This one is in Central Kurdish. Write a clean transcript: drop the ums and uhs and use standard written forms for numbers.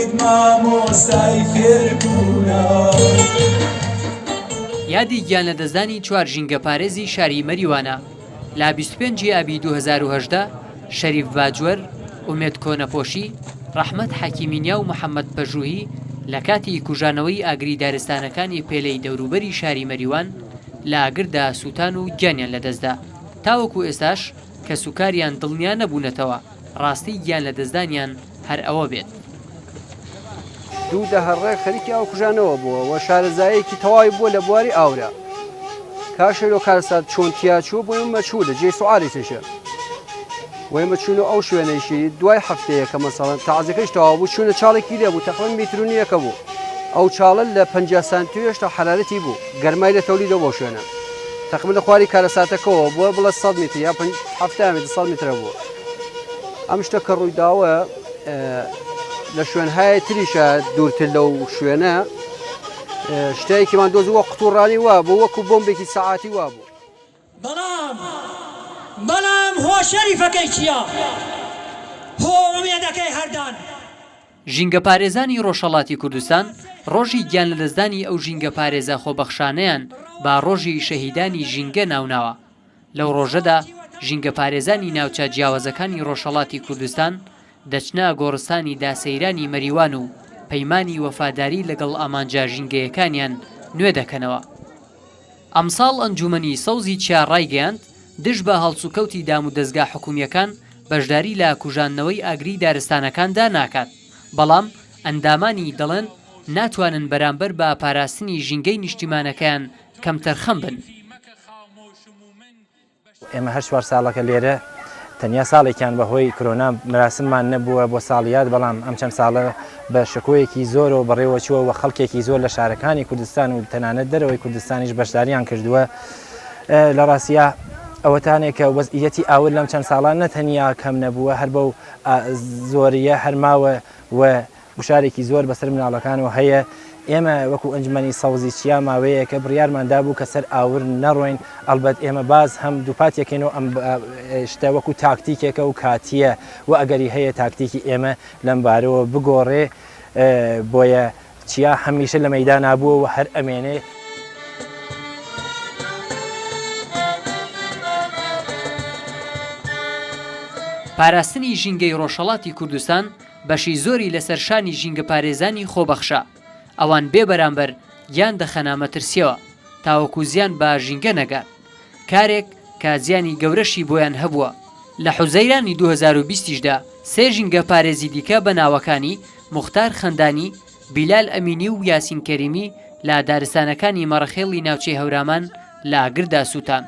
بوویت مامۆستای فێربوونە. یادی گیانلەدەستدانی چوار ژینگەپارێزی شاری مەریوانە لە 25 ی ئابی 2018، شەریف باجوەر، ئومێد کۆنەپۆشی، ڕەحمەت حەکیمینیا و محەممەد پەژووهی لە کاتی کوژانەوەی ئاگری دارستانەکانی پێلەی دەوروبەری شاری مەریوان لە ئاگردا سووتان و گیانیان لەدەستدا. تاوەکو ئێستاش کەسوکاریان دڵنیا نەبوونەتەوە ڕاستی گیان لەدەستدانیان هەر ئەوە بێت. دوو دەهە ڕێک خەریکی ئاوکوژانەوە بووە و شارەزایەکی تەواوی بووە لە بواری ئاورا. کاک شێرۆ کارەسات چۆن تیا چووە بۆ ئێمە مەجهولە، جێی سوعالی تێشە. و ئێمە چوونە ئەو شوێنەیشی دوای هەفتەیە کە مەسەڵەن تەعزیەکەیش تەواو بوو چوونە چاڵێکی لێ بوو تەقریبەن میتر و نیوێکە بوو. ئەو چاڵە لە 50 سانتی هێشتا حەرارەتی بوو گەرمای لە تەولیدەوە بەو شوێنە تەقریبەن لە خواری کارەساتەکەوە بووە بڵێ 100 میتر یا 70 میتر 100 میترە بوو. ئەم شتە کە ڕووی داوە لە شوێنهای تریشە دوورتر لەو شوێنە شتێکیمان دۆزیوە قوتوڕانی وا بوو وەکو بۆمبێکی سەعاتی وا بوو. بەڵام بەڵام هۆ شەریفەکەی چیا هۆ ئومێدەکەی هەردان. ژینگەپارێزانی ڕۆژهەڵاتی کوردستان ڕۆژی گیانلەدەستدانی ئەو ژینگەپارێزە خۆبەخشانەیان بە ڕۆژی شەهیدانی ژینگە ناوناوە. لەو ڕۆژەدا ژینگەپارێزانی ناوچە جیاوازەکانی ڕۆژهەڵاتی کوردستان دەچنە گۆڕستانی داسەیرانی مەریوان و پەیمانی وەفاداری لەگەڵ ئامانجە ژینگەیەکانیان نوێ دەکەنەوە. ئەمساڵ ئەنجوومەنی سەوزی چیا ڕایگەیاند، دژ بە هەڵسوکەوتی دامودەزگا حکوومییەکان بەشداری لە کوژاندنەوەی ئاگری دارستانەکاندا ناکات، بەڵام ئەندامانی دەڵێن ناتوانن بەرامبەر بە پاراستنی ژینگەی نیشتیمانەکەیان کەمتەرخەم بن. ئێمە هەر چوار ساڵەکە لێرە تەنیا ساڵێکیان بە هۆی کرۆنا مراسممان نەبووە بۆ ساڵیاد، بەڵام ئەم چەند ساڵە بە شکۆیەکی زۆرەوە بەڕێوە چووە و خەڵکێکی زۆر لە شارەکانی کوردستان و تەنانەت دەرەوەی کوردستانیش بەشداریان کردووە. لە ڕاستیا ئەوەتانێک کە وەزعیەتی ئاور لەم چەند ساڵان نە تەنیا کەم نەبووە، هەر بەو زۆرییە هەر ماوە و گوشارێکی زۆر بەسەر مناڵەکانەوە هەیە، ئێمە وەکو ئەنجومەنی سەوزی چیا ماوەیەکە بڕیارمان دابوو کە سەر ئاور نەڕۆین، ئەڵبەت ئێمە باز هەم دووپاتیەکەینەوە ئەم شتە وەکو تاکتیکێکە و کاتییە و ئەگەری هەیە تاکتیکی ئێمە لەم بارەوە بگۆڕێ، بۆیە چیا هەمیشە لە مەیدانا بووە و هەر ئەمێنێ. پاراستنی ژینگەی ڕۆژهەڵاتی کوردستان بەشی زۆری لەسەر شانی ژینگەپارێزانی خۆبەخشە، ئەوان بێ بەرامبەر گیان دەخەنە مەترسییەوە تاوەکو زیان بە ژینگە نەگات، کارێک کە زیانی گەورەشی بۆیان هەبووە. لە حوزەیرانی 2020 یشدا سێ ژینگەپارێزی دیکە بە ناوەکانی، موختار خەندانی، بیلال ئەمینی و یاسین کەریمی لە دارستانەکانی مەڕەخێڵی ناوچەی هەورامان لە ئاگردا سووتان.